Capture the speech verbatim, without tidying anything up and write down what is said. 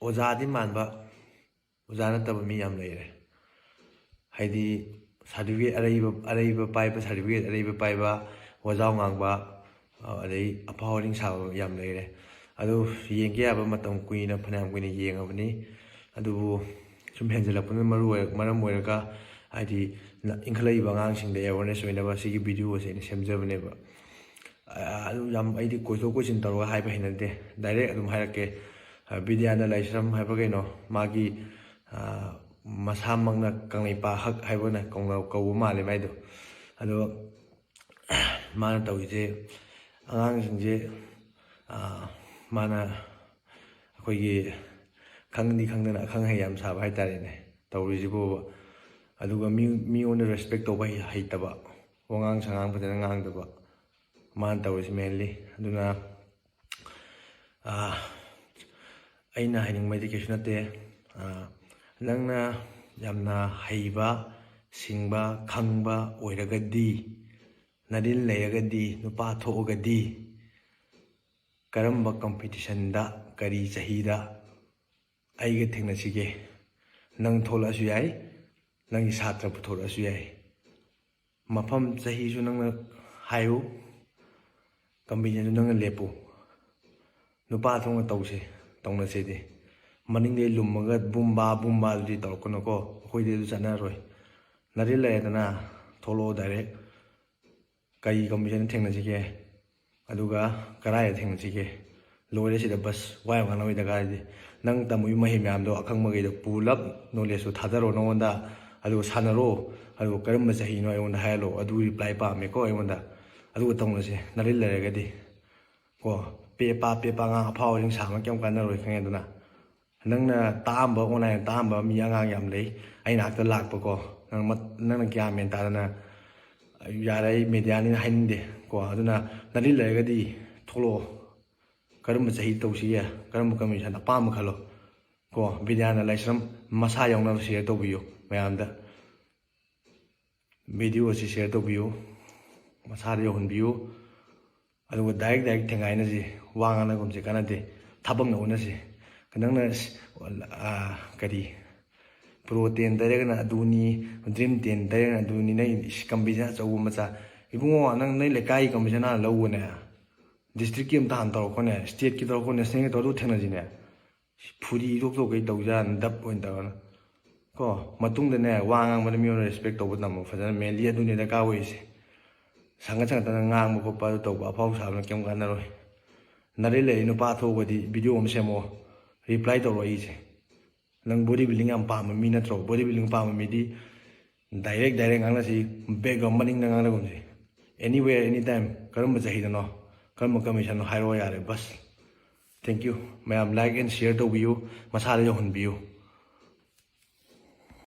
ꯑꯣꯖꯥꯗꯤ ꯃꯥꯟꯕ, ꯑꯣꯖꯥ ꯅꯠꯇꯕ ꯃꯤ ꯌꯥꯝ ꯂꯩꯔꯦ꯫ ꯍꯥꯏꯗꯤ certificate ꯑꯔꯩꯕ, ꯑꯔꯩꯕ ꯄꯥꯏꯕ, certificate ꯑꯔꯩꯕ ꯄꯥꯏꯕ, ꯋꯥꯖꯥꯎ ꯉꯥꯡꯕ, ꯑꯗꯩ ꯑꯐꯥꯎ ꯑꯔꯤꯡ ꯁꯥꯕ ꯌꯥꯝ ꯂꯩꯔꯦ꯫ ꯑꯗꯨ ꯌꯦꯡꯒꯦ ꯌꯥꯕ ꯃꯇꯝ ꯀꯨꯏꯅ, ꯐꯅꯌꯥꯝ ꯀꯨꯏꯅ ꯌꯦꯡꯉꯕꯅꯤ꯫ ꯑꯗꯨꯕꯨ ꯁꯨꯝ ꯍꯦꯟꯖꯜꯂꯛꯄꯅ ꯃꯔꯨ ꯑꯣꯏꯔ-, ꯃꯔꯝ ꯑꯣꯏꯔꯒ, ꯍꯥꯏꯗꯤ, ꯏꯟꯈꯠꯂꯛꯏꯕ ꯑꯉꯥꯡꯁꯤꯡꯗ awareness ꯑꯣꯏꯅꯕ ꯁꯤꯒꯤ video ꯑꯁꯦ ꯑꯩꯅ ꯁꯦꯝꯖꯕꯅꯦꯕ꯫ ꯑ-, ꯑꯗꯨ ꯌꯥꯝ ꯑꯩꯗꯤ ꯀꯣꯏꯊꯣꯛ ꯀꯣꯏꯁꯤꯟ ꯇꯧꯔꯒ ꯍꯥꯏꯕ ꯍꯩꯅꯗꯦ꯫ Direct ꯑꯗꯨꯝ ꯍꯥꯏꯔꯛꯀꯦ꯫ ꯑ, ꯕꯤꯗ꯭ꯌꯥꯅꯟꯗ ꯂꯥꯏꯁ꯭ꯔꯝ ꯍꯥꯏꯕ꯭ꯔꯥ ꯀꯩꯅꯣ, ꯃꯥꯒꯤ, ꯑ, ꯃꯁꯥꯃꯛꯅ ꯀꯪꯂꯩꯄꯥꯛ ꯍꯛ ꯍꯥꯏꯕꯅ ꯀꯧꯅ-, ꯀꯧꯕ ꯃꯥꯜꯂꯦ ꯃꯥꯏꯗꯣ꯫ ꯑꯗꯣ ꯃꯥꯅ ꯇꯧꯔꯤꯁꯦ, ꯑꯉꯥꯡꯁꯤꯡꯁꯦ, ꯑ, ꯃꯥꯅ ꯑꯩꯈꯣꯏꯒꯤ ꯈꯪꯗꯤ ꯈꯪꯗꯅ ꯑꯈꯪ ꯑꯍꯩ ꯌꯥꯝ ꯁꯥꯕ ꯍꯥꯏꯇꯥꯔꯦꯅꯦ ꯇꯧꯔꯤꯁꯤꯕꯣꯕ꯫ ꯑꯗꯨꯒ ꯃꯤ-, ꯃꯤꯉꯣꯟꯗ respect ꯇꯧꯕ ꯍꯩ-, ꯍꯩꯇꯕ, ꯋꯥꯉꯥꯡ ꯁꯉꯥꯡ ꯐꯖꯅ ꯉꯥꯡꯗꯕ, ꯃꯥꯅ ꯇꯧꯔꯤꯁꯤ mainly꯫ ꯑꯗꯨꯅ, ꯑ, ꯑꯩꯅ ꯍꯥꯏꯅꯤꯡꯕꯗꯤ ꯀꯩꯁꯨ ꯅꯠꯇꯦ꯫ ꯑ, ꯅꯪꯅ ꯌꯥꯝꯅ ꯍꯩꯕ, ꯁꯤꯡꯕ, ꯈꯪꯕ ꯑꯣꯏꯔꯒꯗꯤ, ꯅꯔꯤꯜ ꯂꯩꯔꯒꯗꯤ, ꯅꯨꯄꯥ ꯊꯣꯛꯑꯒꯗꯤ, ꯀꯔꯝꯕ competitionꯗ, ꯀꯔꯤ ꯆꯍꯤꯗ ꯑꯩꯒ ꯊꯦꯡꯅꯁꯤꯒꯦ? ꯅꯪ ꯊꯣꯛꯂꯛꯑꯁꯨ ꯌꯥꯏ, ꯅꯪꯒꯤ ꯁꯥꯇ꯭ꯔ ꯄꯨꯊꯣꯔꯛꯑꯁꯨ ꯌꯥꯏ꯫ ꯃꯐꯝ, ꯆꯍꯤꯁꯨ ꯅꯪꯅ ꯍꯥꯏꯌꯨ, competitionꯁꯨ ꯅꯪꯅ ꯂꯦꯞꯄꯨ꯫ ꯅꯨꯄꯥ ꯊꯣꯛꯅ ꯇꯧꯁꯦ, ꯇꯧꯅꯁꯦꯗꯤ꯫ ꯃꯅꯤꯡꯗꯩ ꯂꯨꯝꯃꯒ ꯕꯨꯝꯕꯥ ꯕꯨꯝꯕꯥꯗꯨꯗꯤ ꯇꯧꯔꯛꯀꯅꯨꯀꯣ, ꯑꯩꯈꯣꯏꯗꯤ ꯑꯗꯨ ꯆꯠꯅꯔꯣꯏ꯫ ꯅꯔꯤꯜ ꯂꯩꯔꯦꯗꯅ, ꯊꯣꯛꯂꯛꯑꯣ direct꯫ ꯀꯔꯤ competitionꯗ ꯊꯦꯡꯅꯁꯤꯒꯦ? ꯑꯗꯨꯒ ꯀꯗꯥꯏꯗ ꯊꯦꯡꯅꯁꯤꯒꯦ? ꯂꯣꯏꯔꯦ ꯁꯤꯗ ꯕꯁ, ꯋꯥ ꯌꯥꯝ ꯉꯥꯡꯅꯕꯒꯤ ꯗꯔꯀꯥꯔ ꯂꯩꯇꯦ꯫ ꯅꯪ ꯇꯝꯃꯨꯕ ꯃꯍꯩ ꯃꯌꯥꯝꯗꯣ, ꯑꯈꯪ ꯃꯍꯩꯗꯣ ꯄꯨꯂꯞ knowledgeꯇꯣ ꯊꯥꯗꯔꯣ ꯅꯉꯣꯟꯗ, ꯑꯗꯨꯒ ꯁꯥꯟꯅꯔꯣ, ꯑꯗꯨꯒ ꯀꯔꯝꯕ ꯆꯍꯤꯅꯣ ꯑꯩꯉꯣꯟꯗ ꯍꯥꯏꯍꯜꯂꯣ, ꯑꯗꯨ reply ꯄꯥꯝꯃꯦꯀꯣ ꯑꯩꯉꯣꯟꯗ꯫ ꯑꯗꯨꯒ ꯇꯧꯅꯁꯦ, ꯅꯔꯤꯜ ꯂꯩꯔꯒꯗꯤ꯫ ꯀꯣ, ꯄꯦ ꯄꯥ, ꯄꯦ ꯄꯥ ꯉꯥꯡ ꯑꯐꯥꯎ ꯑꯔꯤꯡ ꯁꯥꯕꯅ ꯀꯩꯝ ꯀꯥꯟꯅꯔꯣꯏ, ꯈꯪꯉꯦꯗꯅ꯫ ꯅꯪꯅ ꯇꯥꯛꯑꯝꯕ, online ꯇꯥꯛꯑꯝꯕ ꯃꯤ ꯑꯉꯥꯡ ꯌꯥꯝ ꯂꯩ, ꯑꯩ ꯅꯥꯛꯇ ꯂꯥꯛꯄꯀꯣ꯫ ꯅꯪ ꯃꯠ-, ꯅꯪꯅ ꯒ꯭ꯌꯥꯟ ꯃꯦꯟ ꯇꯥꯗꯅ, ꯌꯥꯔꯦ, ꯑꯩ mediaꯅꯤꯅ ꯍꯥꯏꯅꯤꯡꯗꯦ ꯀꯣ꯫ ꯑꯗꯨꯅ ꯅꯔꯤꯜ ꯂꯩꯔꯒꯗꯤ ꯊꯣꯛꯂꯛꯑꯣ꯫ ꯀꯔꯝꯕ ꯆꯍꯤ ꯇꯧꯁꯤꯒꯦ? ꯀꯔꯝꯕ competition ꯑꯄꯥꯝꯕ ꯈꯜꯂꯣ ꯀꯣ꯫ ꯕꯤꯗ꯭ꯌꯥꯅꯟꯗ ꯂꯥꯏꯁ꯭ꯔꯝ ꯃꯁꯥ ꯌꯥꯎꯅ share ꯇꯧꯕꯤꯌꯨ ꯃꯌꯥꯝꯗ꯫ Video ꯑꯁꯤ share ꯇꯧꯕꯤꯌꯨ, ꯃꯁꯥꯗ ꯌꯧꯍꯟꯕꯤꯌꯨ꯫ ꯑꯗꯨꯒ direct direct ꯊꯦꯡꯒꯥꯏꯅꯁꯤ, ꯋꯥ ꯉꯥꯡꯅꯒꯨꯝꯁꯤ, ꯀꯥꯟꯅꯗꯦ꯫ ꯊꯥꯕꯛꯅ ꯎꯠꯅꯁꯤ, ꯅꯪꯅ ꯀꯔꯤ ꯄ꯭ꯔꯣ ꯇꯦꯟ ꯇꯩꯔꯒꯅ ꯑꯗꯨꯅꯤ, ꯗ꯭ꯔꯤꯝ ꯇꯦꯟ ꯇꯩꯔꯒꯅ ꯑꯗꯨꯅꯤ, ꯅꯪ ꯀꯝꯄꯤꯇꯤꯁꯟ ꯑꯆꯧꯕ ꯃꯆꯥ꯫ ꯏꯕꯨꯡꯉꯣ, ꯅꯪ ꯅꯣꯏ ꯂꯩꯀꯥꯏꯒꯤ ꯀꯝꯄꯤꯇꯤꯁꯟ ꯍꯥꯟꯅ ꯂꯧꯕꯅꯦ, ꯗꯤꯁꯇ꯭ꯔꯤꯛꯀꯤ ꯑꯝꯇ ꯍꯥꯟꯅ ꯇꯧꯔꯛꯈꯣꯅꯦ, ꯁ꯭ꯇꯦꯠꯀꯤ ꯇꯧꯔꯛꯈꯣ, ꯅꯦꯁꯅꯦꯜꯒꯤ ꯇꯧꯔꯛꯈꯣ, ꯑꯗꯨ ꯊꯦꯡꯅꯁꯤꯅꯦ꯫ ꯐꯨꯔꯤ ꯏꯊꯣꯛ ꯊꯣꯛꯈꯩ ꯇꯧꯖꯥꯅꯤ, ꯗꯞ ꯑꯣꯏꯅ ꯇꯧꯔꯅ꯫ ꯀꯣ, ꯃꯇꯨꯡꯗꯅꯦ, ꯋꯥ ꯉꯥꯡꯕꯗ ꯃꯤꯉꯣꯟꯗ ꯔꯦꯁꯄꯦꯛ ꯇꯧꯕ ꯇꯝꯃꯣ ꯐꯖꯅ, ꯃꯦꯟꯂꯤ ꯑꯗꯨꯅꯤ ꯗꯔꯀꯥꯔ ꯑꯣꯏꯔꯤꯁꯦ꯫ ꯁꯪꯒꯠ ꯁꯪꯒꯠꯇꯅ ꯉꯥꯡꯕ ꯈꯣꯠꯄ ꯑꯗꯨ ꯇꯧꯕ ꯑꯐꯥꯎ ꯁꯥꯕꯅ ꯀꯩꯝ ꯀꯥꯟꯅꯔꯣꯏ꯫ ꯅꯔꯦ ꯂꯩ ꯅꯨꯄꯥ ꯊꯣꯛꯑꯒꯗꯤ ꯚꯤꯗꯤꯑꯣ ꯑꯃ ꯁꯦꯝꯃꯣ, ꯔꯤꯄ꯭ꯂꯥꯏ ꯇꯧꯔꯣ ꯑꯩꯁꯦ꯫ ꯅꯪ ꯕꯣꯗꯤ ꯕꯤꯜꯗꯤꯡ ꯌꯥꯝ ꯄꯥꯝꯕ ꯃꯤ ꯅꯠꯇ꯭ꯔꯣ? ꯕꯣꯗꯤ ꯕꯤꯜꯗꯤꯡ ꯄꯥꯝꯕ ꯃꯤꯗꯤ ꯗꯥꯏꯔꯦꯛ ꯗꯥꯏꯔꯦꯛ ꯉꯥꯡꯅꯁꯤ, ꯕꯦꯛꯒ꯭ꯔꯥꯎꯟ ꯃꯅꯤꯡꯗ ꯉꯥꯡꯅꯒꯨꯝꯁꯤ꯫ Anywhere, anytime, ꯀꯔꯝꯕ ꯆꯍꯤꯗꯅꯣ, ꯀꯔꯝꯕ ꯀꯝꯄꯤꯇꯤꯁꯟꯅꯣ ꯍꯥꯏꯔꯛꯑꯣ ꯌꯥꯔꯦ, ꯕꯁ꯫ Thank you꯫ ꯃꯌꯥꯝ like and share ꯇꯧꯕꯤꯌꯨ, ꯃꯁꯥꯗ ꯌꯧꯍꯟꯕꯤꯌꯨ꯫